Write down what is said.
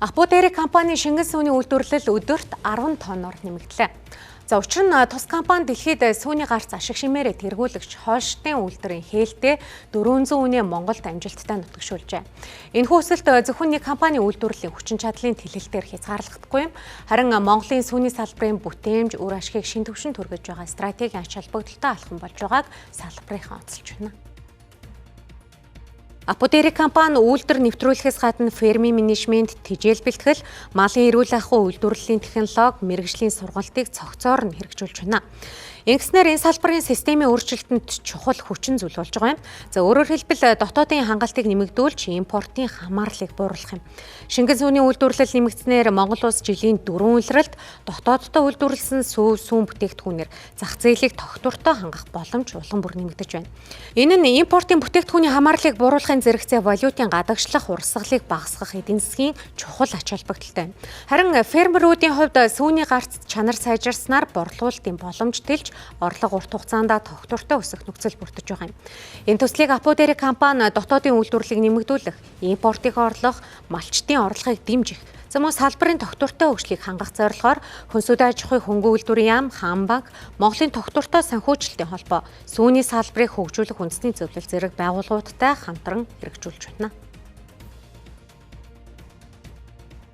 Апотери компани шингэн сүүний үйлдвэрлэл өдөрт 10 тонноор нэмэгдлээ. За, учир нь тус компани дэлхийд сүүний гарц ашиг шимээрээ тэргүүлэгч Холштын үйлдвэрийн хээлтэй 400 үнэ Монголд амжилттай нутагшуулжээ. Энэхүү өсөлт зөвхөн нэг компани үйлдвэрлэлийн хүчин чадлын тэлэлтээр хязгаарлахдаггүй юм. Харин Монголын сүүний салбарын бүтээмж, үр ашигыг шин түвшинд хүргэж байгаа стратегийн ач холбогдолтой алхам болж байгааг салбарынхан онцолж байна. Апотери компани үйлдвэр нэвтрүүлэхээс гадна фермийн менежмент, тэжээл бэлтгэл, малын эрүүл ахуй, үйлдвэрлэлийн технологи, мэргэжлийн сургалтыг цогцоор нь хэрэгжүүлж байна. Ингэснээр энэ салбарын системийн өөрчлөлтөнд чухал хүчин зүйл болж байгаа юм. За, өөрөөр хэлбэл, дотоодын хангалтыг нэмэгдүүлж, импортын хамаарлыг бууруулах юм. Шингэн сүүний үйлдвэрлэл нэмэгдсэнээр Монгол улс жилийн 4 улиралд дотооддоо үйлдвэрлэсэн сүүн бүтээгдэхүүнээр зах зээлийг тогтвортой хангах боломж улам бүр нэмэгдэж байна. Энэ нь импортын бүтээгдэхүүний хамаарлыг бууруулахын зэрэгцээ валютын гадагшлах урсгалыг багасгах эдийн засгийн чухал ач холбогдолтой. Харин фермерүүдийн хувьд сүүний гарц чанар сайжирснаар борлуулалтын боломж тэлж, орлого урт хугацаанд тогтвортой өсөх нөхцөл бүрдэж байгаа юм. Энэ төслийг Апотери компани дотоодын үйлдвэрлэлийг нэмэгдүүлэх, импортыг орлох, малчдын орлогыг дэмжих, за мөн салбарын тогтвортой хөгжлийг хангах зорилгоор Хүнсүд аж ахуйн хөнгөн үйлдвэрийн яам, Хаан банк, Монголын тогтвортой санхүүжилтийн холбоо, сүүний салбарыг хөгжүүлэх үндэсний зөвлөл зэрэг байгууллагуудтай хамтран хэрэгжүүлж байна.